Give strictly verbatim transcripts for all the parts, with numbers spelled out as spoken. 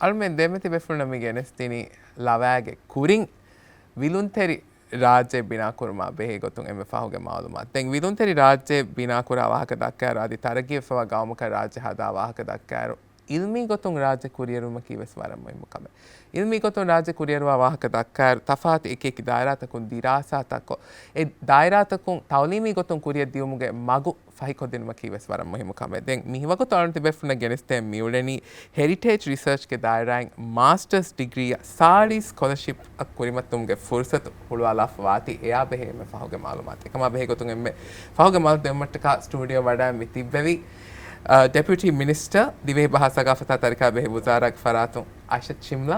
އަޅުމެން ދެންމެ ތިބޭފުޅުންނަށް މި ގެނެސްދިނީ ލަވައިގެ ކުރިން ވިލުންތެރި ރާއްޖެ ބިނާކުރުމާ ބެހޭ ގޮތުން އެންމެ ފަހުގެ މައުލޫމާތު. ދެން ވިލުންތެރި ރާއްޖެ ބިނާކުރާ ވާހަކަ ދައްކާއިރު، އަދި ތަރައްގީވެފައިވާ ގައުމަކަށް ރާއްޖެ ހަދާ ވާހަކަ ދައްކާއިރު، އިލްމީ ގޮތުން ރާއްޖެ ކުރިއެރުވުމަކީ ވެސް ވަރަށް މުހިއްމު ކަމެއް. އިލްމީ ގޮތުން ރާއްޖެ ކުރިއެރުވާ ވާހަކަ ދައްކާއިރު، ތަފާތު އެކި އެކި ދާއިރާތަކުން ދިރާސާތައްކޮށް، އެ ދާއިރާތަކުން ތައުލީމީ ގޮތުން ކުރިއަށް ދިޔުމުގެ މަގު ފަހިކޮށްދިނުމަކީ ވެސް ވަރަށް މުހިއްމު ކަމެއް. ދެން މި ވަގުތު އަޅުން ތިބޭފުޅުންނަށް ގެނެސްދޭން މިއުޅެނީ ހެރިޓޭޖް ރިސާޗްގެ ދާއިރާއިން މާސްޓަރސް ޑިގްރީއަށް ސާޅީސް ސްކޮލަރޝިޕް އަށް ކުރިމަތުމުގެ ފުރުސަތު ހުޅުވާލާފަ ވާތީ އެއާ ބެހޭ އެންމެ ފަހުގެ މައުލޫމާތު. އެކަމާ ބެހޭ ގޮތުން އެންމެ ފަހުގެ މައުލޫމާތު ދެއްވުމަށްޓަކާ ސްޓޫޑިއޯ ވަޑައި މި ތިއްބެވި، އަ، ޑެޕިއުޓީ މިނިސްޓަރ ދިވެހި ބަހާ ސަގާފަތާ ތަރިކާ ބެހޭ ވުޒާރާގެ ފަރާތުން އައިޝަތު ޝިމްލާ،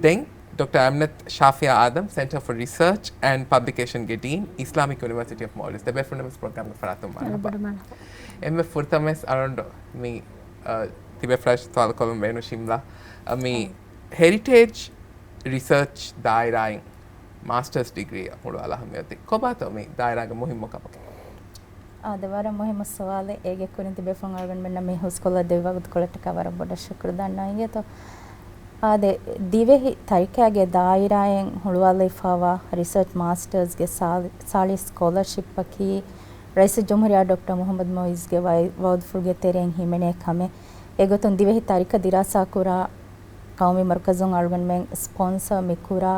ދެން ޑޮކްޓަރ އަމްނަތު ޝާފިޔާ އާދަމް، ސެންޓަރ ފޮރް ރިސާޗް އެންޑް ޕަބްލިކޭޝަންގެ ޑީން، އިސްލާމިކް ޔުނިވަރސިޓީ އޮފް މޯލްޑިވްސް. ދެބޭފުޅުންނަށް ވެސް ޕްރޮގްރާމްގެ ފަރާތުން މަރުޙަބާ. އެންމެ ފުރަތަމަވެސް އަޅުގަނޑު މި، އަ، ތިބޭފުޅާ ސުވާލު ކޮށްލުން ބޭނުން ޝިމްލާ. އަ، މި ހެރިޓޭޖް ރިސާޗް ދާއިރާއިން މާސްޓަރސް ޑިގްރީއަށް ހުޅުވާލާ ހަމަޔަށް އޮތީ ކޮބާތޯ މި ދާއިރާގެ މުހިއްމު ކަމަކީ؟ އާދެ، ވަރަށް މުހިއްމު ސުވާލެއް. އޭގެ ކުރިން ތިބޭފުޅުން އަޅުގަނޑުމެންނަށް މި ހުސްކޮށްލާ ދެއްވި ވަގުތުކޮޅަށްޓަކާ ވަރަށް ބޮޑަށް ޝުކުރު ދަންނަވަން އިނގޭތޯ. އާދެ، ދިވެހި ތަރިކައިގެ ދާއިރާއިން ހުޅުވާލައިފައިވާ ރިސާޗް މާސްޓަރސްގެ ސާ-، ސާޅީސް ސްކޮލަރޝިޕަކީ ރައީސުލްޖުމްހޫރިއްޔާ ޑޮކްޓަރ މުޙައްމަދު މުޢިއްޒުގެ ވައި-، ވަޢުދުފުޅުގެ ތެރެއިން ހިމެނޭ ކަމެއް. އެގޮތުން ދިވެހި ތަރިކަ ދިރާސާކުރާ ޤައުމީ މަރުކަޒުން އަޅުގަނޑުމެން ސްޕޮންސަރ މިކުރާ،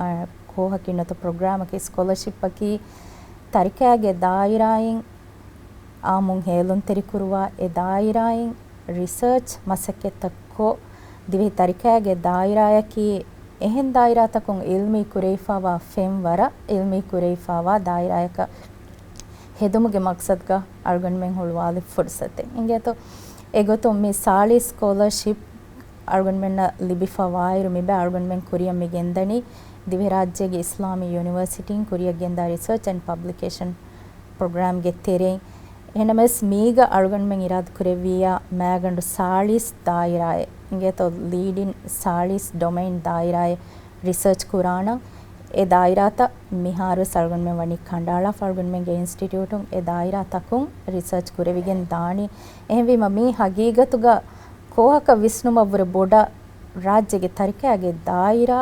އަ، ކޯހަކީ ނުވަތަ ޕްރޮގްރާމަކީ ސްކޮލަޝިޕަކީ ތަރިކައިގެ ދާއިރާއިން އާއްމުން ހޭލުންތެރިކުރުވާ، އެ ދާއިރާއިން ރިސާޗް މަސައްކަތްތައް ކޮށް، ދިވެހި ތަރިކައިގެ ދާއިރާއަކީ އެހެން ދާއިރާތަކުން އިލްމީ ކުރެވިފައިވާ ފެންވަރަށް އިލްމީ ކުރެވިފައިވާ ދާއިރާއަކަށް ހެދުމުގެ މަޤްޞަދުގަ އަޅުގަނޑުމެން ހުޅުވާލި ފުރުސަތެއް. އިނގޭތޯ، އެގޮތުން މި ސާޅީސް ސްކޮލަރޝިޕް އަޅުގަނޑުމެންނަށް ލިބިފަ ވާއިރު، މިބައި އަޅުގަނޑުމެން ކުރިއަށް މި ގެންދަނީ ދިވެހިރާއްޖޭގެ އިސްލާމީ ޔުނިވަރސިޓީން ކުރިއަށް ގެންދާ ރިސާޗް އެންޑް ޕަބްލިކޭޝަން ޕްރޮގްރާމްގެ ތެރެއިން. އެހެންނަމަވެސް، މީގަ އަޅުގަނޑުމެން އިރާދަކުރެއްވިއްޔާ މައިގަނޑު ސާޅީސް ދާއިރާއެއް، އިނގޭތޯ، ލީޑިން ސާޅީސް ޑޮމެއިން ދާއިރާއެއް ރިސާޗް ކުރާނަން. އެ ދާއިރާތައް މިހާރުވެސް އަޅުގަނޑުމެން ވަނީ ކަނޑައަޅާފަ، އަޅުގަނޑުމެންގެ އިންސްޓިޓިއުޓުން އެ ދާއިރާތަކުން ރިސާޗް ކުރެވިގެން ދާނީ. އެހެންވީމަ، މީ ހަގީގަތުގަ ކޯހަކަށް ވިސްނުމަށްވުރެ ބޮޑަށް ރާއްޖޭގެ ތަރިކައިގެ ދާއިރާ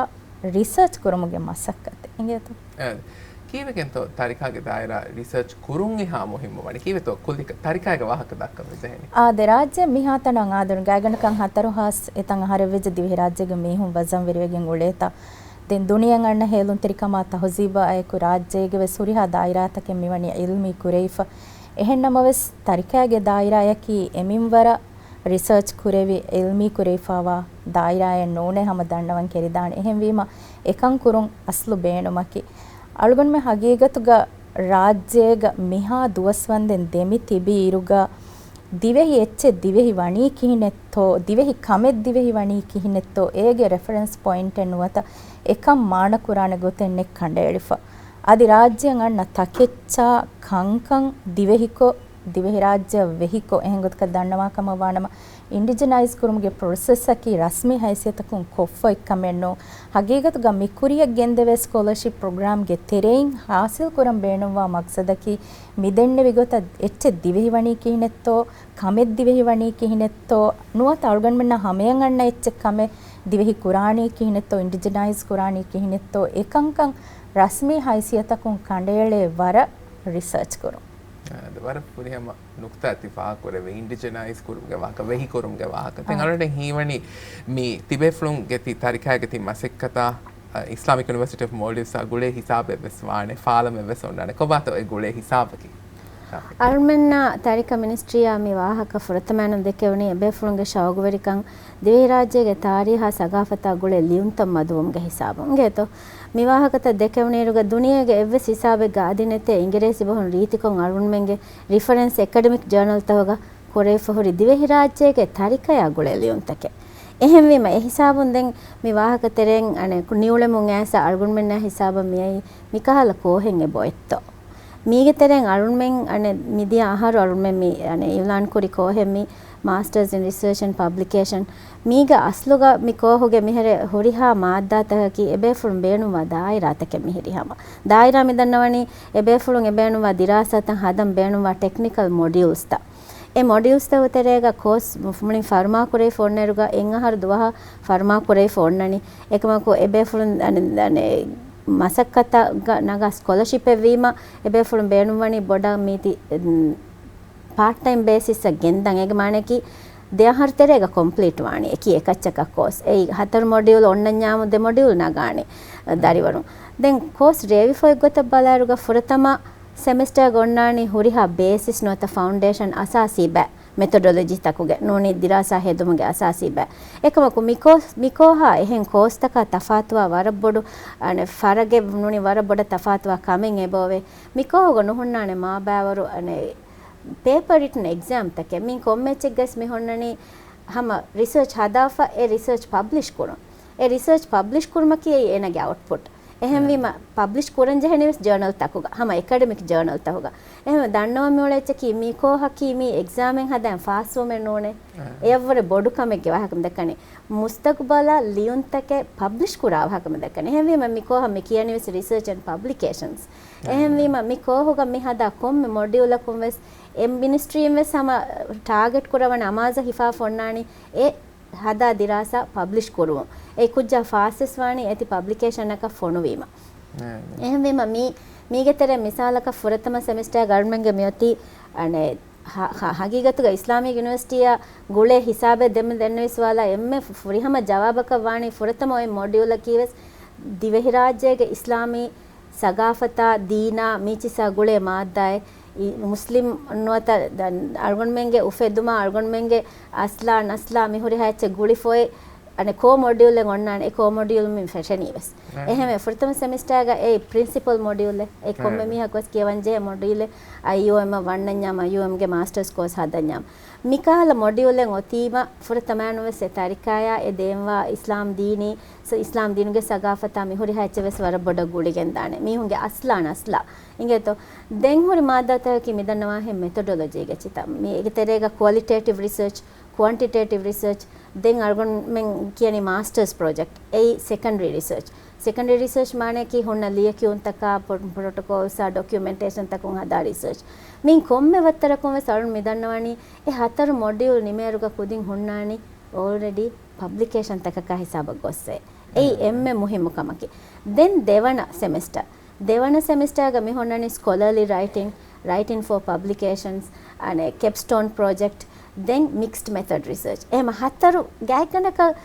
ރިސާޗް ކުރުމުގެ މަސައްކަތެއް އިނގޭތޯ. އެ، ކީއްވެގެންތޯ ތަރިކައިގެ ދާއިރާ ރިސާޗް ކުރުން އެހާ މުހިއްމު ވަނީ؟ ކީއްވެތޯ ކުއްލި ތަރިކައިގެ ވާހަކަ ދައްކަން ވެއްޖެހެނީ؟ އާދެ، ރާއްޖެ މިހާތަނަށް އާދެ، ގާތްގަނޑަކަށް ހަތަރު ހާސް އެތަން އަހަރެއް ވެއްޖެ ދިވެހިރާއްޖޭގެ މީހުން ވަޒަންވެރިވެގެން އުޅޭތާ. ދެން ދުނިޔެއަށް އަންނަ ހޭލުންތެރިކަމާ ތަހުޒީބާ އެކު ރާއްޖޭގެ ވެސް ހުރިހާ ދާއިރާތަކެއް މިވަނީ އިލްމީ ކުރެވިފަ. އެހެންނަމަވެސް، ތަރިކައިގެ ދާއިރާއަކީ އެމިންވަރަށް ރިސާޗް ކުރެވި، އިލްމީ ކުރެވިފައިވާ ދާއިރާއެއް ނޫނޭ ހަމަ ދަންނަވަން ކެރިދާނެ. އެހެންވީމަ، އެކަން ކުރުން އަސްލު ބޭނުމަކީ. އަޅުގަނޑުމެން ހަގީގަތުގަ ރާއްޖޭގަ މިހާ ދުވަސްވަންދެން ދެމި ތިބި އިރުގަ، ދިވެހި އެއްޗެއް ދިވެހި ވަނީ ކިހިނެއްތޯ، ދިވެހި ކަމެއް ދިވެހި ވަނީ ކިހިނެއްތޯ، އޭގެ ރެފަރެންސް ޕޮއިންޓެއް ނުވަތަ އެކަން މާނަކުރާނެ ގޮތެއް ނެތް ކަނޑައެޅިފަ. އަދި ރާއްޖެއަށް އަންނަ ތަކެއްޗާ ކަންކަން ދިވެހިކޮށް، ދިވެހިރާއްޖެއަށް ވެހިކޮށް، އެހެން ގޮތަކަށް ދަންނަވާ ކަމަށް ވާނަމަ، އިންޑިޖިނައިޒް ކުރުމުގެ ޕްރޮސެސްއަކީ ރަސްމީ ހައިސިއްޔަތަކުން ކޮށްފައި ކަމެއް ނޫން. ހަގީގަތުގަ މި ކުރިއަށް ގެންދެވޭ ސްކޮލަޝިޕް ޕްރޮގްރާމްގެ ތެރެއިން ހާސިލް ކުރަން ބޭނުންވާ މަގްސަދަކީ، މި ދެންނެވި ގޮތަށް އެއްޗެއް ދިވެހި ވަނީ ކިހިނެއްތޯ، ކަމެއް ދިވެހި ވަނީ ކިހިނެއްތޯ، ނުވަތަ އަޅުގަނޑުމެންނަށް ހަމަޔަށް އަންނަ އެއްޗެއް ކަމެއް ދިވެހި ކުރާނީ ކިހިނެއްތޯ، އިންޑިޖިނައިޒް ކުރާނީ ކިހިނެއްތޯ، އެކަންކަން ރަސްމީ ހައިސިއްޔަތަކުން ކަނޑައެޅޭ ވަރަށް ރިސާޗް ކުރުން. އާ، އަދި ވަރަށް ފުރިހަމަ ނުކުތާ ތި ފާހަގަކުރެއްވި އިންޑިޖިނައިޒް ކުރުމުގެ ވާހަކަ، ވެހިކުރުމުގެ ވާހަކަ. ދެން އާ. އަޅުގަނޑަށް ހީވަނީ މި ތިބޭފުޅުންގެ ތި ތަރިކައިގެ ތި މަސައްކަތާ، އަ، އިސްލާމިކް ޔުނިވަރސިޓީ އޮފް މޯލްޑިވްސްއާ ގުޅޭ ހިސާބެއް ވެސް ވާނެ، ފާލަމެއް ވެސް އޮންނާނެ. ކޮބާތޯ އެ ގުޅޭ ހިސާބަކީ؟ އަޅުމެންނާ ތަރިކަ މިނިސްޓްރީއާ މި ވާހަކަ ފުރަތަމައިނުން ދެކެވުނީ އެބޭފުޅުންގެ ޝައުގުވެރިކަން ދިވެހިރާއްޖޭގެ ތާރީހާ ސަގާފަތާ ގުޅޭ ލިޔުންތައް މަދުވުމުގެ ހިސާބުން. އިނގޭތޯ؟ މި ވާހަކަތައް ދެކެވުނިއިރުގަ ދުނިޔޭގެ އެއްވެސް ހިސާބެއްގަ އަދި ނެތޭ އިނގިރޭސި ބަހުން ރީތިކޮށް އަޅުންމެންގެ ރިފަރެންސް އެކަޑެމިކް ޖާނަލްތަކުގަ ކުރެވިފަ ހުރި ދިވެހިރާއްޖޭގެ ތަރިކަޔާ ގުޅޭ ލިޔުންތަކެއް. އެހެންވީމަ، އެ ހިސާބުން ދެން މި ވާހަކަ ތެރެއިން އަނެއް ނިއުޅެމުން އައިސް އަޅުގަނޑުމެންނާ ހިސާބަށް މިއައީ މިކަހަލަ ކޯހެއް އެބައޮތްތޯ؟ މީގެ ތެރެއިން އަޅުންމެން އަނެއް މިދިޔަ އަހަރު އަޅުންމެން މި އަނެއް އިއުލާން ކުރި ކޯހެއް މި މާސްޓަރސް އިން ރިސާޗް އެންޑް ޕަބްލިކޭޝަން. މީގަ އަސްލުގަ މި ކޯހުގެ މިހެރެ ހުރިހާ މާއްދާތަކަކީ އެބޭފުޅުން ބޭނުންވާ ދާއިރާތަކެއް މިހިރީ ހަމަ. ދާއިރާ މިދަންނަވަނީ އެބޭފުޅުން އެބޭނުންވާ ދިރާސާތައް ހަދަން ބޭނުންވާ ޓެކްނިކަލް މޮޑިއުލްސްތައް. އެ މޮޑިއުލްސްތަކުގެ ތެރޭގަ ކޯސް މުޅިން ފަރުމާކުރެވިފަ އޮންނައިރުގަ އެއް އަހަރު ދުވަހަށް ފަރުމާކުރެވިފަ އޮންނަނީ. އެކަމަކު އެބޭފުޅުން އަނެއް، އަނެއް، މަސައްކަތަށް ނަގާ ސްކޮލަޝިޕެއް ވީމަ، އެބޭފުޅުން ބޭނުންވަނީ ބޮޑަށް މީތި، އެ، ޕާޓް ޓައިމް ބޭސިސްއަށް ގެންދަން. އޭގެ މާނައަކީ ދެ އަހަރު ތެރޭގަ ކޮމްޕްލީޓް ވާނީ އެކި އެކައްޗަކަށް ކޯސް. އެއީ ހަތަރު މޮޑިއުލް އޮންނަންޏާމު ދެ މޮޑިއުލް ނަގާނީ ދަރިވަރުން. ދެން ކޯސް ރޭވިފަ އޮތް ގޮތަށް ބަލާއިރުގަ ފުރަތަމަ ސެމެސްޓަރގަ އޮންނާނީ ހުރިހާ ބޭސިސް ނުވަތަ ފައުންޑޭޝަން އަސާސީ ބައި، މެތޮޑޮލޮޖީތަކުގެ ނޫނީ ދިރާސާ ހެދުމުގެ އަސާސީ ބައި. އެކަމަކު މިކޯ-، މިކޯހާ އެހެން ކޯސްތަކާ ތަފާތުވާ ވަރަށް ބޮޑު، އަނެއް، ފަރަގެއް ނޫނީ ވަރަށް ބޮޑަށް ތަފާތުވާ ކަމެއް އެބައޮވޭ. މިކޯހުގަ ނުހުންނާނެ މާބައިވަރު، އަނެއް، ޕޭޕަރ ރިޓްން އެގްޒާމްތަކެއް. މި ކޮންމެ އެއްޗެއްގަސް މި ހުންނަނީ ހަމަ ރިސަރޗް ހަދާފަ އެ ރިސަރޗް ޕަބްލިޝް ކުރުން. އެ ރިސަރޗް ޕަބްލިޝް ކުރުމަކީ އެއީ އޭނަގެ އައުޓްޕުޓް. އެހެންވީމަ، ޕަބްލިޝް ކުރަން ޖެހެނީވެސް ޖާނަލްތަކުގަ، ހަމަ އެކަޑެމިކް ޖާނަލްތަކުގަ. އެހެން ދަންނަވަން މިއުޅޭ އެއްޗަކީ މި ކޯހަކީ މީ އެގްޒާމެއް ހަދައިން ފާސްވުމެއް ނޫނޭ. އެއަށްވުރެ ބޮޑު ކަމެއްގެ ވާހަކަ މި ދައްކަނީ. މުސްތަގުބަލަށް ލިޔުންތަކެއް ޕަބްލިޝް ކުރާ ވާހަކަ މި ދައްކަނީ. އެހެންވީމަ، މި ކޯހަށް މި ކިޔަނީވެސް ރިސަރޗް އެންޑް ޕަބްލިކޭޝަންސް. އެހެންވީމަ، މި ކޯހުގަ މި ހަދާ ކޮންމެ މޮޑިއުލަކުން ވެސް އެ މިނިސްޓްރީން ވެސް ހަމަ ޓާގެޓް ކުރައްވަން އަމާޒަށް ހިފާފަ އޮންނާނީ އެ ހަދާ ދިރާސާ ޕަބްލިޝް ކުރުވުން. އެ ކުއްޖާ ފާސްވެސް ވާނީ އޭތި ޕަބްލިކޭޝަނަކަށް ފޮނުވީމަ. އެހެންވީމަ މީ، މީގެ ތެރޭ މިސާލަކަށް ފުރަތަމަ ސެމިސްޓާގަ އަޅުމެންގެ މިއޮތީ، އަނެއް، ހަ-، ހަ-، ހަގީގަތުގަ އިސްލާމީ ޔުނިވަރސިޓީއާ ގުޅޭ ހިސާބެއް ދެމެ ދެންނެވިސްވާލާ އެންމެ ފުރިހަމަ ޖަވާބަކަށް ވާނީ ފުރަތަމަ އޮތް މޮޑިއުލަކީވެސް ދިވެހިރާއްޖޭގެ އިސްލާމީ ސަގާފަތާ، ދީނާ، މީޗިސާ ގުޅޭ މާއްދާއެއް، މުސްލިމް ނުވަތަ ދަ-، އަޅުގަނޑުމެންގެ އުފެދުމާ، އަޅުގަނޑުމެންގެ އަސްލާ ނަސްލާ މިހުރިހާ އެއްޗެއް ގުޅިފައި، އަނެއް ކޯ މޮޑިއުލެއް އޮންނާނެ، އެ ކޯ މޮޑިއުލް މި ފެށެނީވެސް. އެހެންވެ، ފުރަތަމަ ސެމިސްޓާގަ އެ ޕްރިންސިޕަލް މޮޑިއުލެއް، އެ ކޮންމެ މީހަކުވެސް ކިޔަވަން ޖެހޭ މޮޑިއުލެއް، އައިޔޫއެމް އަށް ވަންނަންޏާ، އައިޔޫއެމްގެ މާސްޓަރސް ކޯސް ހަދަންޏާ. މިކަހަލަ މޮޑިއުލެއް އޮތީމަ، ފުރަތަމައިނުވެސް އެ ތަރިކާޔާ އެ ދޭންވާ އިސްލާމް ދީނީ، ސަ-، އިސްލާމް ދީނުގެ ސަގާފަތާ މިހުރިހާ އެއްޗެއް ވެސް ވަރަށް ބޮޑަށް ގުޅިގެންދާނެ. މީހުންގެ އަސްލާ ނަސްލާ އިނގޭތޯ. ދެން ހުރި މާއްދާތަކަކީ މިދަންނަވާހެން މެތޮޑޮލޮޖީގެ އެއްޗިތައް. މީގެ ތެރޭގަ ކުއަލިޓޭޓިވް ރިސަރޗް، ކުއަންޓިޓޭޓިވް ރިސަރޗް، ދެން އަޅުގަނޑުމެން ކިޔަނީ މާސްޓަރސް ޕްރޮޖެކްޓް. އެއީ ސެކަންޑަރީ ރިސަރޗް. ސެކަންޑަރީ ރިސަރޗް މާނައަކީ ހުންނަ ލިޔެކިޔުންތަކާ، ޕްރޮ-، ޕްރޮޓޮކޯލްސްއާ ޑޮކިއުމެންޓޭޝަންތަކުން ހަދާ ރިސަރޗް. މި ކޮންމެ ވައްތަރަކުން ވެސް އަޅުން މިދަންނަވަނީ އެ ހަތަރު މޮޑިއުލް ނިމޭއިރުގަ ކުދިން ހުންނާނީ އޯލްރެޑީ ޕަބްލިކޭޝަންތަކަކާ ހިސާބަށް ގޮއްސޭ. އެއީ އެންމެ މުހިއްމު ކަމަކީ. ދެން ދެވަނަ ސެމެސްޓަރ. ދެވަނަ ސެމެސްޓާގަ މި ހުންނަނީ ސްކޮލަރލީ ރައިޓިން، ރައިޓިން ފޯ ޕަބްލިކޭޝަންސް، އަނެއް ކެޕްސްޓޯން ޕްރޮޖެކްޓް، ދެން މިކްސްޑް މެތަޑް ރިސަރޗް. އެހެމަ ހަތަރު ގާތްގަނޑަކަށް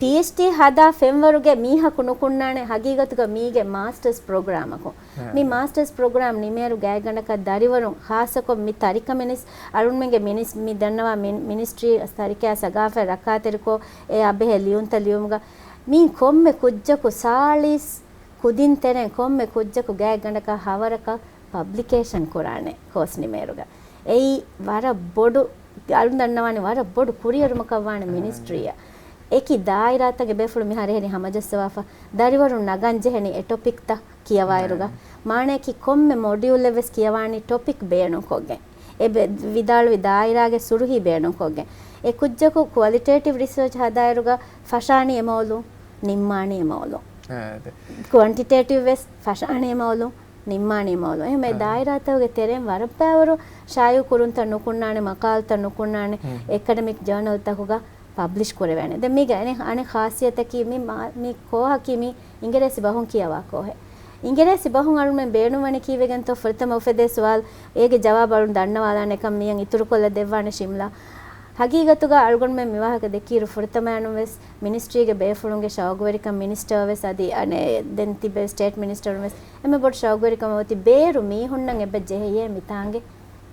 ޕީއެޗްޑީ ހަދާ ފެންވަރުގެ މީހަކު ނުކުންނާނެ ހަގީގަތުގަ މީގެ މާސްޓަރސް ޕްރޮގްރާމަކުން. މި މާސްޓަރސް ޕްރޮގްރާމް ނިމޭއިރު ގާތްގަނޑަކަށް ދަރިވަރުން ޚާއްޞަކޮށް މި ތަރިކަ މިނިސް-، އަޅުންމެންގެ މިނިސް-، މި ދަންނަވާ މި-، މިނިސްޓްރީ ތަރިކައާ ސަގާފަތް ރައްކާތެރިކޮށް އެ އަބެހޭ ލިޔުންތައް ލިޔުމުގަ މީ ކޮންމެ ކުއްޖަކު ސާޅީސް ކުދިން ތެރެއިން ކޮންމެ ކުއްޖަކު ގާތްގަނޑަކަށް ހަވަރަކަށް ޕަބްލިކޭޝަން ކުރާނެ ކޯސް ނިމޭއިރުގަ. އެއީ ވަރަށް ބޮޑު، އަޅުން ދަންނަވާނެ ވަރަށް ބޮޑު ކުރިއެރުމަކަށް ވާނެ މިނިސްޓްރީއަށް. އެކި ދާއިރާތަކެއް ބޭފުޅުން މިހާރު އެހެނީ ހަމަޖައްސަވާފަ. ދަރިވަރުން ނަގަން ޖެހެނީ އެ ޓޮޕިކްތައް ކިޔަވާއިރުގަ. މާނައަކީ ކޮންމެ މޮޑިއުލެއް ވެސް ކިޔަވާނީ ޓޮޕިކް ބޭނުންކޮށްގެން. އެ ބެ-، ވިދާޅުވި ދާއިރާގެ ސުރުހީ ބޭނުންކޮށްގެން. އެ ކުއްޖަކު ކުއަލިޓޭޓިވް ރިސަރޗް ހަދާއިރުގަ ފަށާނީ އެ މައުލޫމް، ނިންމާނީ އެ މައުލޫމް. އާ، އެ. ކުއަންޓިޓޭޓިވް ވެސް ފަށާނީ އެ މައުލޫމް، ނިންމާނީ މައުލޫމް. އެހެން އެ ދާއިރާތަކުގެ ތެރެއިން ވަރަށް ބައިވަރު ޝާއިޢު ކުރުންތައް ނުކުންނާނެ، މަޤާލުތައް ނުކުންނާނެ، އެކަޑެމިކް ޖާނަލްތަކުގަ ޕަބްލިޝް ކުރެވޭނެ. ދެން މީގެ އަނެއް، އަނެއް ޚާއްޞިއްޔަތަކީ މި މާ-، މި ކޯހަކީ މި އިނގިރޭސި ބަހުން ކިޔަވާ ކޯހެއް. އިނގިރޭސި ބަހުން އަޅުމެން ބޭނުންވަނީ ކީއްވެގެންތޯ؟ ފުރަތަމަ އުފެދޭ ސުވާލު، އޭގެ ޖަވާބު އަޅުން ދަންނަވާލާނެކަން މިއަށް އިތުރުކޮށްލަ ދެއްވާނެ ޝިމްލާ. ހަގީގަތުގަ އަޅުގަނޑުމެން މިވާހަކަ ދެއްކިއިރު ފުރަތަމައިނުން ވެސް މިނިސްޓްރީގެ ބޭފުޅުންގެ ޝައުގުވެރިކަން މިނިސްޓަރ ވެސް އަދި އަނެއް ދެން ތިބެ ސްޓޭޓް މިނިސްޓަރުން ވެސް އެންމެ ބޮޑު ޝައުގުވެރިކަމަށް އޮތީ ބޭރު މީހުންނަށް އެބަ ޖެހެޔޭ މިތާނގެ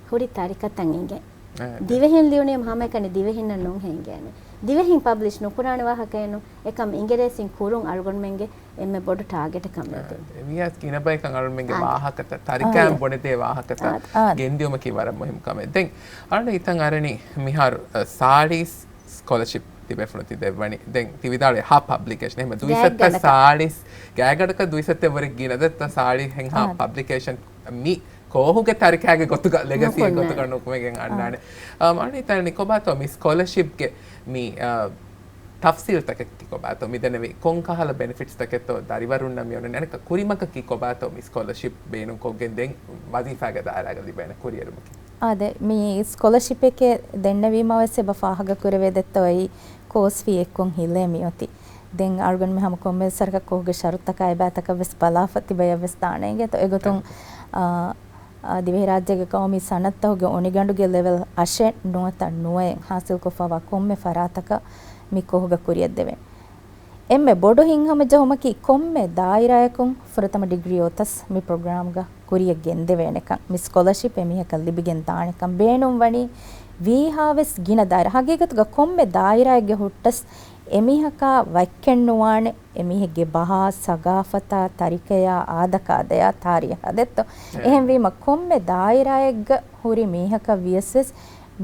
ހުރި ތަރިކަތައް އިނގެން. އެ، އެ. ދިވެހިން ލިޔުނީމަ ހަމައެކަނި ދިވެހިންނަށް ނޫންހޭ އިނގޭނެ. ދިވެހިން ޕަބްލިޝް ނުކުރާނެ ވާހަކައެއް ނޫން. އެކަމް އިނގިރޭސިން ކުރުން އަޅުގަނޑުމެންގެ އެންމެ ބޮޑު ޓާގެޓެއް ކަމެއް. އެ، އެ. މިޔާސް ގިނަ ބަޔަކަށް އަޅުމެންގެ ވާހަކަތައް، ތަރިކައިން ބުނެދޭ ވާހަކަތައް ގެންދިއުމަކީ ވަރަށް މުހިންމު ކަމެއް. ދެން އަޅުގަނޑު ހިތަށް އަރަނީ މިހާރު، އަ، ސާޅީސް ސްކޮލަޝިޕް ތިބޭފުޅުން ތި ދެއްވަނީ. ދެން ތި ވިދާޅުވި ހަ ޕަބްލިކޭޝަން. އެހެން ދުއިސައްތަ ސާޅީސް ގާތްގަނޑަކަށް ދުއިސައްތަ ވަރެއް ގިނަ ދެއްތަ ސާޅީސް ހެން ހަ ޕަބްލިކޭޝަން މި ކޯހުގެ ތަރިކާގެ ގޮތުގަ، ލެގަސީ ގޮތުގަ ނުކުމެގެން އަންނާނެ. އަ، އަނިތާ ކޮބާތޯ މި ސްކޮލަޝިޕްގެ މި، އަ، ތަފްސީލްތަކަކީ ކޮބާތޯ؟ މިދެންނެވި ކޮން ކަހަލަ ބެނިފިޓްސްތަކެއްތޯ ދަރިވަރުންނަށް މިއޮންނަނީ؟ އަނެއްކާ ކުރިމަގަކީ ކޮބާތޯ މި ސްކޮލަޝިޕް ބޭނުންކޮށްގެން ދެން ވަޒީފާގެ ދާއިރާގަ ލިބޭނެ ކުރިއެރުމަކީ؟ އާދެ، މި ސްކޮލަޝިޕެކޭ ދެންނެވީމަ ވެސް އެބަ ފާހަގަ ކުރެވޭ ދެއްތޯ އެއީ ކޯސް ފީ އެއްކޮށް ހިލޭ މިއޮތީ. ދެން އަޅުގަނޑުމެން ހަމަ ކޮންމެވެސް ވަރަކަށް ކޯހުގެ ޝަރުތަކާ އެބައިތަކަށް ވެސް ބަލާފަ ތިބަޔަށް ވެސް ދާނެ އިނގޭތޯ. އެގޮތުން، އާ، އާ، ދިވެހިރާއްޖޭގެ ޤައުމީ ސަނަދުތަކުގެ އޮނިގަނޑުގެ ލެވެލް އަށެއް ނުވަތަ ނުވައެއް ހާސިލްކޮށްފަވާ ކޮންމެ ފަރާތަކަށް މި ކޯހުގަ ކުރިއަށް ދެވޭނެ. އެންމެ ބޮޑު ހިތްހަމަޖެހުމަކީ ކޮންމެ ދާއިރާއަކުން ފުރަތަމަ ޑިގްރީ އޮތަސް މި ޕްރޮގްރާމްގަ ކުރިއަށް ގެންދެވޭނެކަން، މި ސްކޮލަޝިޕް އެމީހަކަށް ލިބިގެން ދާނެކަން ބޭނުންވަނީ ވީހާވެސް ގިނަ ދާއިރާ. ހަގީގަތުގަ ކޮންމެ ދާއިރާއެއްގެ ހުއްޓަސް އެމީހަކާ ވައްކެއްނުވާނެ، އެމީހެއްގެ ބަހާ، ސަގާފަތާ، ތަރިކަޔާ، އާދަކާދަޔާ، ތާރީހާ ދެއްތޯ. އެހެންވީމަ ކޮންމެ ދާއިރާއެއްގަ ހުރި މީހަކަށް ވިޔަސް ވެސް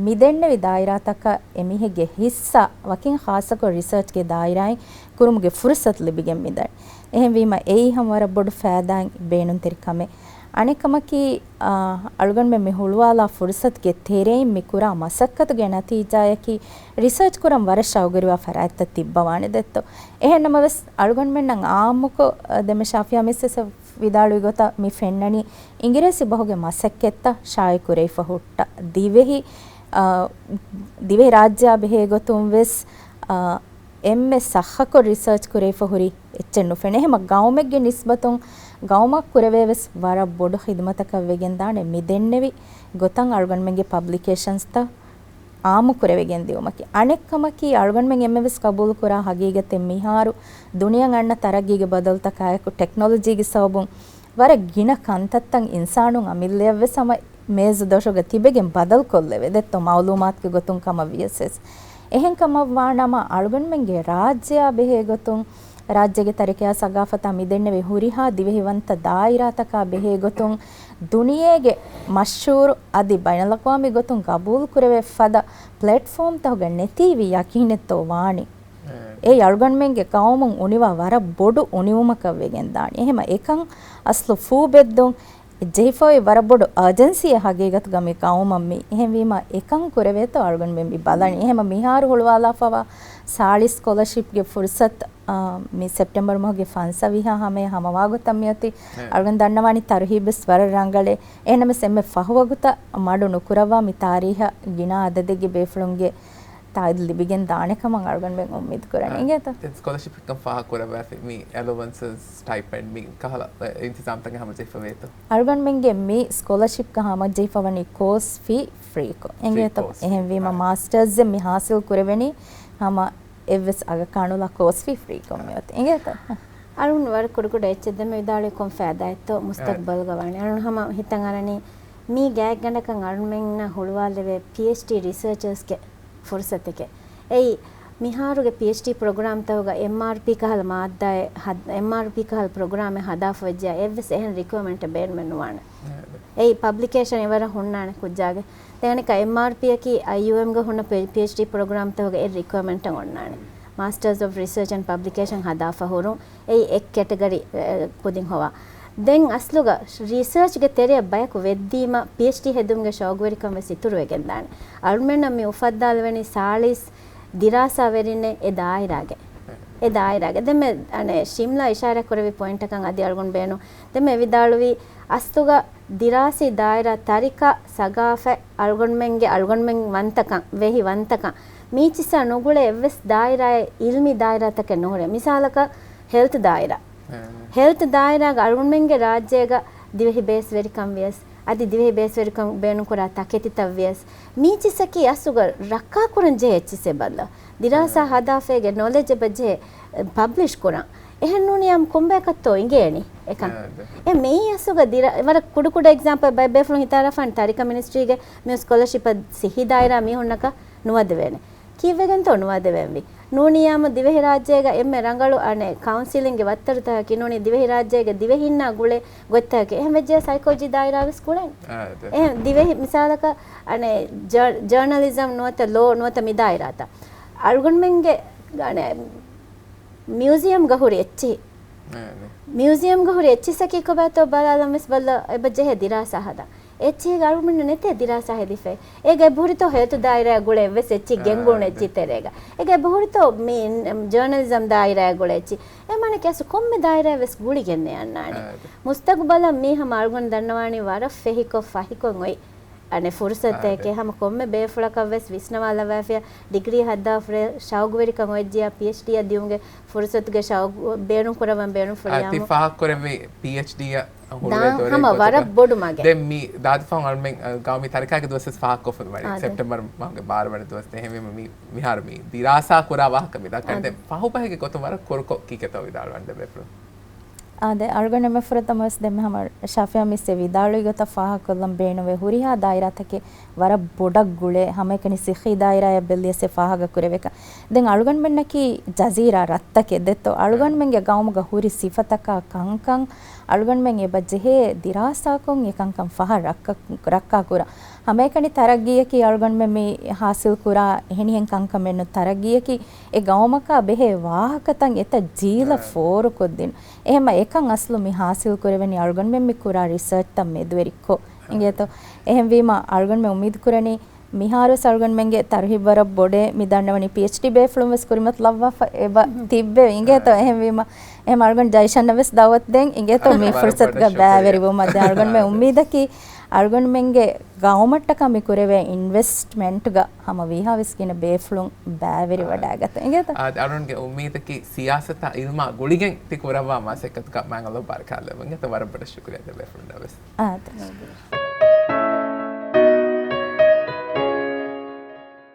މިދެންނެވި ދާއިރާތަކަށް އެމީހެއްގެ ހިއްސާ ވަކިން ޚާއްޞަކޮށް ރިސާޗްގެ ދާއިރާއިން ކުރުމުގެ ފުރުސަތު ލިބިގެން މިދަނީ. އެހެންވީމަ އެއީ ހަމަ ވަރަށް ބޮޑު ފައިދާއިން ބޭނުންތެރި ކަމެއް. އަނެއްކަމަކީ، އާ، އަޅުގަނޑުމެން މި ހުޅުވާލާ ފުރުސަތުގެ ތެރެއިން މި ކުރާ މަސައްކަތުގެ ނަތީޖާއަކީ ރިސާޗް ކުރަން ވަރަށް ޝައުގުވެރިވާ ފަރާތްތައް ތިއްބަވާނެ ދެއްތޯ. އެހެން ނަމަވެސް އަޅުގަނޑުމެންނަށް އާއްމުކޮށް، ދެމެ ޝާފިޔާ މިސް ވިދާޅުވި ގޮތަށް މި ފެންނަނީ އިނގިރޭސި ބަހުގެ މަސައްކަތްތައް ޝާއިޢު ކުރެވިފަ ހުއްޓަ ދިވެހި، އާ، ދިވެހި ރާއްޖެއާ ބެހޭ ގޮތުން ވެސް، އާ، އެންމެ ސައްހަކޮށް ރިސާޗް ކުރެވިފަ ހުރި އެއްޗެއް ނުފެނޭ. އެހެމަ ގައުމެއްގެ ނިސްބަތުން ގައުމަށް ކުރެވޭ ވެސް ވަރަށް ބޮޑު ޚިދުމަތަކަށް ވެގެން ދާނެ މި ދެންނެވި ގޮތަށް އަޅުގަނޑުމެންގެ ޕަބްލިކޭޝަންސްތައް އާއްމު ކުރެވިގެން ދިއުމަކީ. އަނެއްކަމަކީ، އަޅުގަނޑުމެން އެންމެ ވެސް ގަބޫލު ކުރާ ހަގީގަތެއް މިހާރު ދުނިޔެ އަންނަ ތަރައްގީގެ ބަދަލުތަކާއެކު، ޓެކްނޮލޮޖީގެ ސަބަބުން ވަރަށް ގިނަ ކަންތައްތައް އިންސާނުން އަމިއްލަޔަށް ވެސް ހަމަ މޭޒު ދޮށުގަ ތިބެގެން ބަދަލުކޮށްލެވޭ ދެއްތޯ، މައުލޫމާތުގެ ގޮތުން ކަމަށް ވިޔަސް ވެސް. އެހެން ކަމަށްވާ ނަމަ، އަޅުގަނޑުމެންގެ ރާއްޖެއާ ބެހޭ ގޮތުން، ރާއްޖޭގެ ތަރިކަޔާ ސަގާފަތާ މިދެންނެވި ހުރިހާ ދިވެހިވަންތަ ދާއިރާތަކާ ބެހޭ ގޮތުން، ދުނިޔޭގެ މަޝްހޫރު އަދި ބައިނަލްއަޤްވާމީ ގޮތުން ގަބޫލު ކުރެވޭ ފަދަ ޕްލެޓްފޯމްތަކުގަ ނެތީވީ ޔަޤީނެއްތޯ ވާނީ. އެއީ އަޅުގަނޑުމެންގެ ޤައުމުން އުނިވާ ވަރަށް ބޮޑު އުނިވުމަކަށް ވެގެން ދާނީ. އެހެމަ އެކަން އަސްލު ފޫ ބެއްދުން ޖެހިފައި ވަރަށް ބޮޑު އާޖެންސީއެއް ހަގީގަތުގަ މި ޤައުމަށް މި. އެހެންވީމަ އެކަން ކުރެވޭތޯ އަޅުގަނޑުމެން މި ބަލަނީ. އެހެމަ މިހާރު ހުޅުވާލާފަވާ ސާޅީސް ސްކޮލަޝިޕްގެ ފުރުސަތު، އާ، މި ސެޕްޓެމްބަރު މަހުގެ ފަންސަވީހާ ހަމަޔަށް ހަމަވާ ގޮތަށް މިއޮތީ. އަޅުގަނޑު ދަންނަވާނީ ތަރުހީބު ވެސް ވަރަށް ރަނގަޅޭ. އެހެންނަމަވެސް އެންމެ ފަހު ވަގުތަށް މަޑު ނުކުރައްވާ މި ތާރީހަށް ގިނަ އަދަދެއްގެ ބޭފުޅުންގެ ތާއީދު ލިބިގެން ދާނެ ކަމަށް އަޅުގަނޑުމެން އުއްމީދު ކުރަނީ. އާ، އިނގޭތޯ؟ ދެން ސްކޮލަޝިޕް އެއްކަން ފާހަގަ ކުރައްވާފި މި އެލަވަންސަސް، ސްޓައިޕެންޑް މި ކަހަލަ، އެ، އިންތިޒާމްތަކެއް ހަމަޖެހިފަ ވޭތޯ؟ އަޅުގަނޑުމެންގެ މި ސްކޮލަޝިޕްގަ ހަމަޖެހިފަވަނީ ކޯސް ފީ ފްރީކޮށް. އިނގޭތޯ؟ ކޯސް ފީ. އެހެންވީމަ އާ. މާސްޓަރސް އެއް މި ހާސިލް ކުރެވެނީ ހަމަ އެއްވެސް އަގަކާނުލާ ކޯސް ފީ ފްރީކޮށް މިއޮތީ. އިނގޭތޯ؟ އަޅުން ވަރަށް ކުޑަކުޑަ އެއްޗެއް ދެމެ ވިދާޅުވީ ކޮން ފައިދާއެއްތޯ މުސްތަޤްބަލްގަ ވާނީ. އަޅުން ހަމަ ހިތަށް އަރަނީ މީ ގާތްގަނޑަކަށް އަޅުންމެންނަށް ހުޅުވާލެވޭ ޕީއެޗްޑީ ރިސަރޗަރސްގެ ފުރުސަތެކޭ. އެއީ، މިހާރުގެ ޕީއެޗްޑީ ޕްރޮގްރާމްތަކުގަ އެމްއާރްޕީ ކަހަލަ މާއްދާއެއް ހަދ-، އެމްއާރްޕީ ކަހަލަ ޕްރޮގްރާމެއް ހަދާފަ ވެއްޖެޔާ އެއްވެސް އެހެން ރިކުއަރމަންޓެއް ބޭނުމެއް ނުވާނެ. އެއީ، ޕަބްލިކޭޝަން އެވަރަށް ހުންނާނެ ކުއްޖާގެ. ދެން އަނެއްކާ އެމްއާރްޕީއަކީ އައިޔޫއެމްގަ ހުންނަ ޕީ-، ޕީއެޗްޑީ ޕްރޮގްރާމްތަކުގަ އެއް ރިކުއަރމަންޓަށް އޮންނާނެ. މާސްޓަރސް އޮފް ރިސަރޗް އެންޑް ޕަބްލިކޭޝަން ހަދާފަ ހުރުން. އެއީ އެއް ކެޓަގަރީ، އެ، ކުދިން ހޮވާ. ދެން އަސްލުގަ ރިސާޗްގެ ތެރެއަށް ބަޔަކު ވެއްދީމަ، ޕީއެޗްޑީ ހެދުމުގެ ޝައުގުވެރިކަން ވެސް އިތުރުވެގެން ދާނެ. އަޅުމެންނަށް މި އުފައްދާލެވެނީ ސާޅީސް ދިރާސާވެރިންނެއް އެ ދާއިރާގެ. އެ ދާއިރާގެ. ދެންމެ، އަނެ، ޝިމްލާ އިޝާރާތް ކުރެއްވި ޕޮއިންޓަކަށް އަދި އަޅުގަނޑު ބޭނު. ދެންމެ ވިދާޅުވީ އަސްލުގަ ދިރާސީ ދާއިރާ، ތަރިކަ، ސަގާފަތް، އަޅުގަނޑުމެންގެ އަޅުގަނޑުމެން ވަންތަކަން، ވެހި ވަންތަކަން، މީޗިއްސާ ނުގުޅޭ އެއްވެސް ދާއިރާއެއް އިލްމީ ދާއިރާތަކެއް ނުހުރޭ. މިސާލަކަށް ހެލްތު ދާއިރާ. ހެލްތު ދާއިރާގަ އަޅުގަނޑުމެންގެ ރާއްޖޭގަ ދިވެހި ބޭސްވެރިކަން ވިޔަސް، އަދި ދިވެހި ބޭސްވެރިކަން ބޭނުންކުރާ ތަކެތިތައް ވިޔަސް، މީޗިއްސަކީ އަސްލުގަ ރައްކާކުރަން ޖެހޭ އެއްޗިއްސެއް ބައްލަ. ދިރާސާ ހަދާފައިގެ ނޮލެޖް އެބަ ޖެހޭ ޕަބްލިޝް ކުރަން. އެހެން ނޫނިއްޔާމު ކޮންބަޔަކަށްތޯ އިނގޭނީ އެކަން؟ އެ މިއީ އަސްލުގަ ދިރާ-، ވަރަށް ކުޑަކުޑަ އެގްޒާމްޕަލް ބައެއް ބޭފުޅުން ހިތަށް އަރާފާނެ ތަރިކަ މިނިސްޓްރީގެ މި ސްކޮލަޝިޕަށް ސިއްހީ ދާއިރާ މީހުންނަކަށް ނުވަދެވޭނެ. ކީއްވެގެންތޯ ނުވަދެވެންވީ؟ ނޫނިއްޔާމު ދިވެހިރާއްޖޭގަ އެންމެ ރަނގަޅު އަނެއް ކައުންސިލިންގގެ ވައްތަރުތަކަކީ ނޫނީ ދިވެހިރާއްޖޭގެ ދިވެހިންނާ ގުޅޭ ގޮތްތަކެއް. އެހެން ވެއްޖެޔާ ސައިކޮލޮޖީ ދާއިރާ ވެސް ގުޅޭނެ. އެހެން ދިވެހި މިސާލަކަށް އަނެއް ޖަ-، ޖަރނަލިޒަމް ނުވަތަ ލޯ ނުވަތަ މި ދާއިރާތައް. އަޅުގަނޑުމެންގެ އަނެއް މިއުޒިއަމްގަ ހުރި އެއްޗިހި. މިއުޒިއަމްގަ ހުރި އެއްޗިއްސަކީ ކޮބާތޯ ބަލާލަން ވެސް ބައްލަ އެބަ ޖެހޭ ދިރާސާ ހަދަން. އެއްޗިހިގަ އަޅުގަނޑުމެންނަށް ނެތޭ ދިރާސާ ހެދިފައި. އޭގަ އެބަހުރިތޯ ހެލްތު ދާއިރާއަށް ގުޅޭ އެއްވެސް އެއްޗިހި ގެންގުޅުނު އެއްޗިހި ތެރޭގަ. އޭގަ އެބަހުރިތޯ މި ޖަރނަލިޒަމް ދާއިރާއަށް ގުޅޭ އެއްޗިހި. އެ މާނައަކީ އަސްލު ކޮންމެ ދާއިރާއެއް ވެސް ގުޅިގެންނޭ އަންނާނެ. މުސްތަގުބަލަށް މީ ހަމަ އަޅުގަނޑު ދަންނަވާނީ ވަރަށް ފެހިކޮށް ފަހިކޮށް އޮތް އަނެއް ފުރުސަތެކޭ. އާދެ. ހަމަ ކޮންމެ ބޭފުޅަކަށް ވެސް ވިސްނަވާލަވައިފިޔާ، ޑިގްރީ ހައްދާފުރޭ ޝައުގުވެރިކަން އޮތްޖިޔާ، ޕީއެޗްޑީއަށް ދިޔުމުގެ ފުރުސަތުގެ ޝައުގު ބޭނުން ކުރައްވަން ބޭނުންފުޅި. އާ، ތި ހަމަ ފާހަގަކުރެއްވި ޕީއެޗްޑީއަށް ހުޅުވޭ ދާ ދޯރި ހަމަ ގޮތަކަށް. ވަރަށް ބޮޑު މަގެއް. ދެން މި ދާދިފާން އަޅުމެން، އަ، ގައުމީ ތަރިކާގެ ދުވަސް ވެސް ފާހަގަކޮށްފަ ވަނީ. އާދެ. ސެޕްޓެމްބަރު މަހުގެ ބާރަ ވަނަ ދުވަސް. އެހެންވީމަ މި މިހާރު މި ދިރާސާ ކުރާ ވާހަކަ މި ދައްކަނީ. އާދެ. ދެން ފަހު ބަހެއްގެ ގޮތުން ވަރަށް ކުރުކޮށް ކީކޭތޯ ވިދާޅުވަން ދެ ބޭފުޅުން. އާދެ، އަޅުގަނޑުމެން ފުރަތަމަވެސް ދެންމެ ހަމަ ޝާފިޔާ މިސް އެ ވިދާޅުވި ގޮތަށް ފާހަގަކޮށްލަން ބޭނުންވޭ، ހުރިހާ ދާއިރާތަކެއް ވަރަށް ބޮޑަށް ގުޅޭ، ހަމައެކަނި ސިއްހީ ދާއިރާއަށް ބެއްލިޔަސް އެ ފާހަގަ ކުރެވޭކަށް. ދެން އަޅުގަނޑުމެންނަކީ ޖަޒީރާ ރަށްތަކެއް ދެއްތޯ، އަޅުގަނޑުމެންގެ ގައުމުގަ ހުރި ސިފަތަކާ ކަންކަން އަޅުގަނޑުމެން އެބަ ޖެހޭ ދިރާސާކޮށް އެ ކަންކަން ފަހަށް ރައްކަ، ރައްކާ ކުރާ. ހަމައެކަނި ތަރައްގީއަކީ އަޅުގަނޑުމެން މި ހާސިލް ކުރާ އެހެނިހެން ކަންކަމެއްނު، ތަރައްގީއަކީ އެ ގައުމަކާ ބެހޭ ވާހަކަތައް އެތައް ޖީލަށް ފޯރުކޮށްދިނުން. އެހެންމަ އެކަން އަސްލު މި ހާސިލް ކުރެވެނީ އަޅުގަނޑުމެން މި ކުރާ ރިސާޗްތައް މެދުވެރިކޮށް. އިނގޭތޯ؟ އެހެންވީމަ އަޅުގަނޑުމެން އުއްމީދު ކުރަނީ މިހާރުވެސް އަޅުގަނޑުމެންގެ ތަރުހީބު ވަރަށް ބޮޑޭ. މި ދަންނަވަނީ ޕީއެޗްޑީ ބޭފުޅުން ވެސް ކުރިމަތިލައްވާފަ އެބަ ތިއްބެވި. އިނގޭތޯ؟ އެހެންވީމަ އެހެން އަޅުގަނޑު ޖައިޝަންނަށް ވެސް ދައުވަތު ދޭން. އިނގޭތޯ؟ މި ފުރުސަތުގަ ބައިވެރިވުމަށް ދެން އަޅުގަނޑުމެން އުއްމީދަކީ އަޅުގަނޑުމެންގެ ގައުމަށްޓަކާ މި ކުރެވޭ އިންވެސްޓްމަންޓްގަ ހަމަ ވީހާވެސް ގިނަ ބޭފުޅުން ބައިވެރިވަޑައިގަތަ. އިނގޭތަ؟ އާދެ، އަޅުންގެ އުއްމީދަކީ ސިޔާސަތާ އިލްމާ ގުޅިގެން ތި ކުރައްވާ މަސައްކަތުގަ މާތް ﷲ ބަރަކާތް ލެއްވުން. އިނގޭތަ؟ ވަރަށް ބޮޑަށް ޝުކުރިއްޔާ ދެ ބޭފުޅުންނަށް ވެސް. އާދެ.